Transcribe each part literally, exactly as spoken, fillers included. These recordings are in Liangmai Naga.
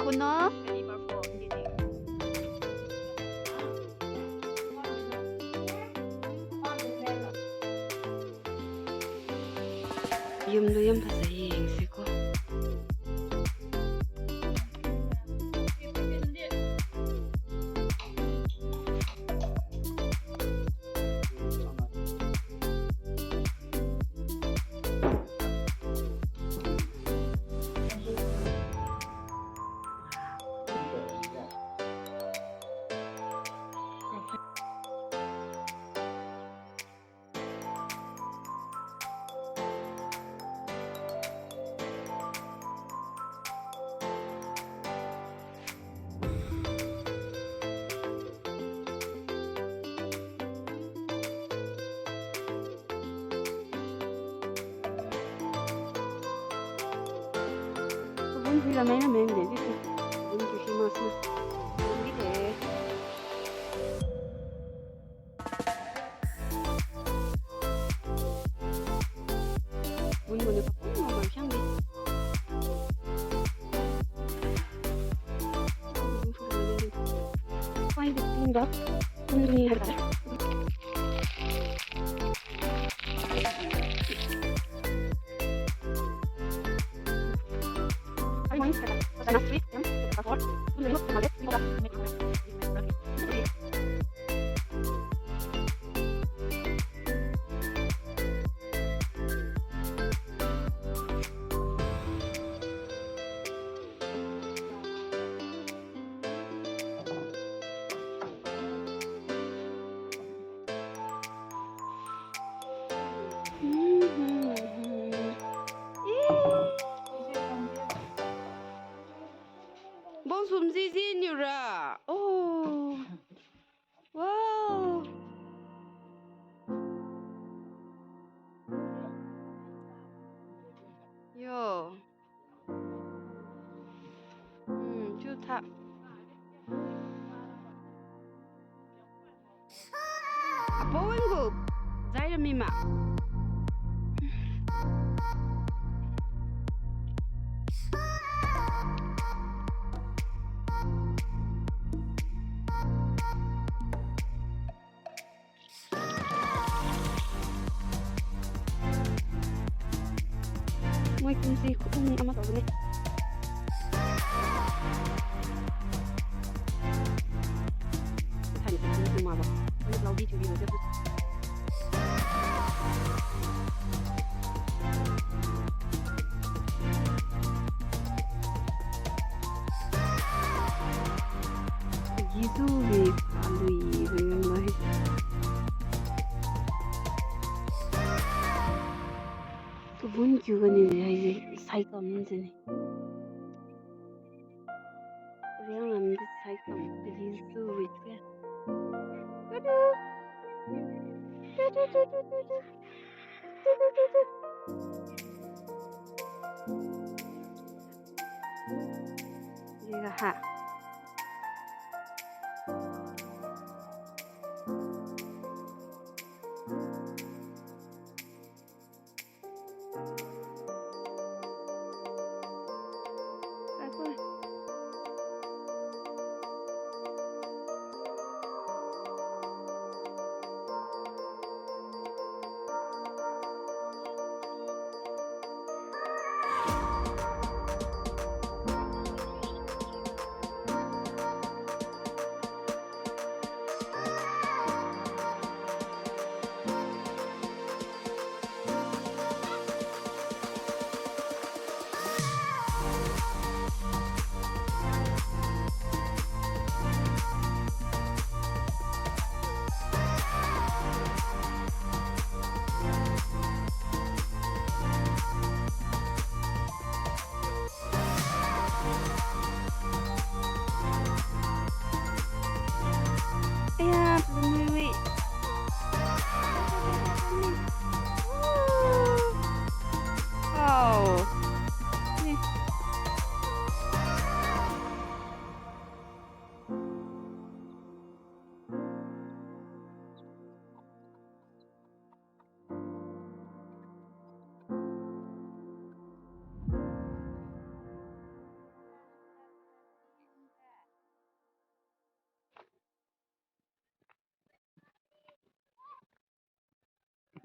Kuno. Yum lu yum phasa yeng siko. Kabun phui la meng la meng de, di tu. Kabun phui si mas na. Kabun di de. Kabun gu ni kabun ma ma siang di. Find the thing that only have that. Bong sum zizi niura. Oh. Wow. Yo. Hmm, chiu tha. Apo wan gu, zai ra mi ma. Moi kumsi kutung ama tao ne. Thani kutung ma ba. Moi lau di chu bi lo. Gizu wi kalui wi mai. Kabun kiu gani haise saikam jini. Riang lam di saikam, Gizu wi se. Tudu. Tudu, tudu, tudu. Tudu, tudu. Ye ga ha.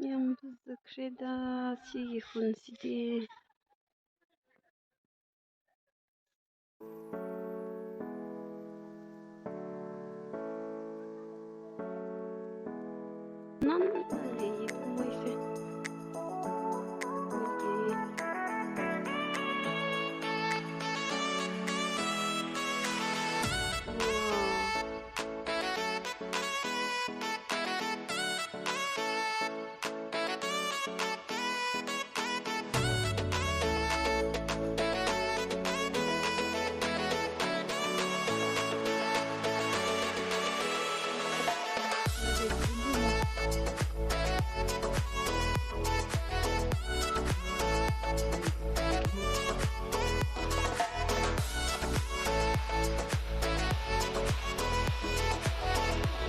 Yam zukhreda sigi khun sidi. Nan le kumai se.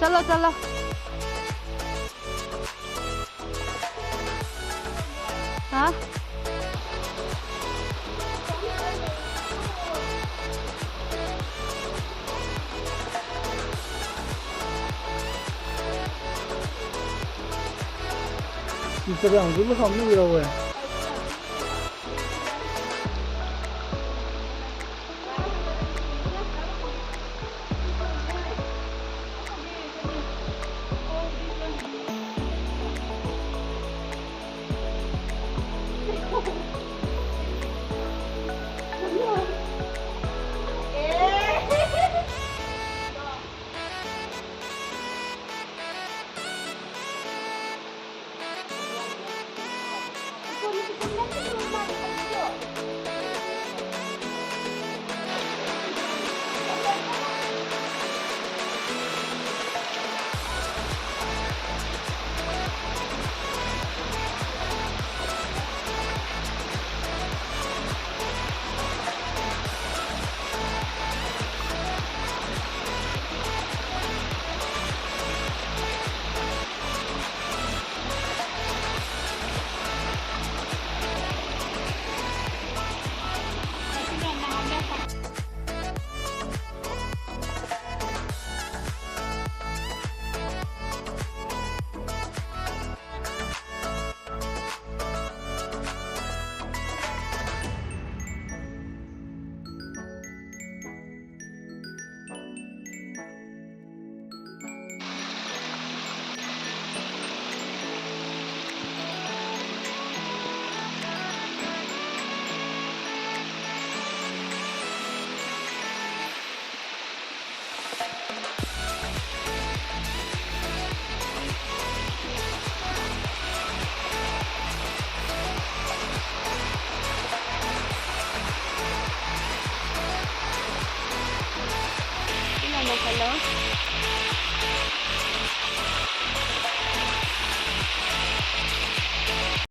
Chalo, chalo. Ha? Instagram tu lu kam ni rao we. Ina na hello.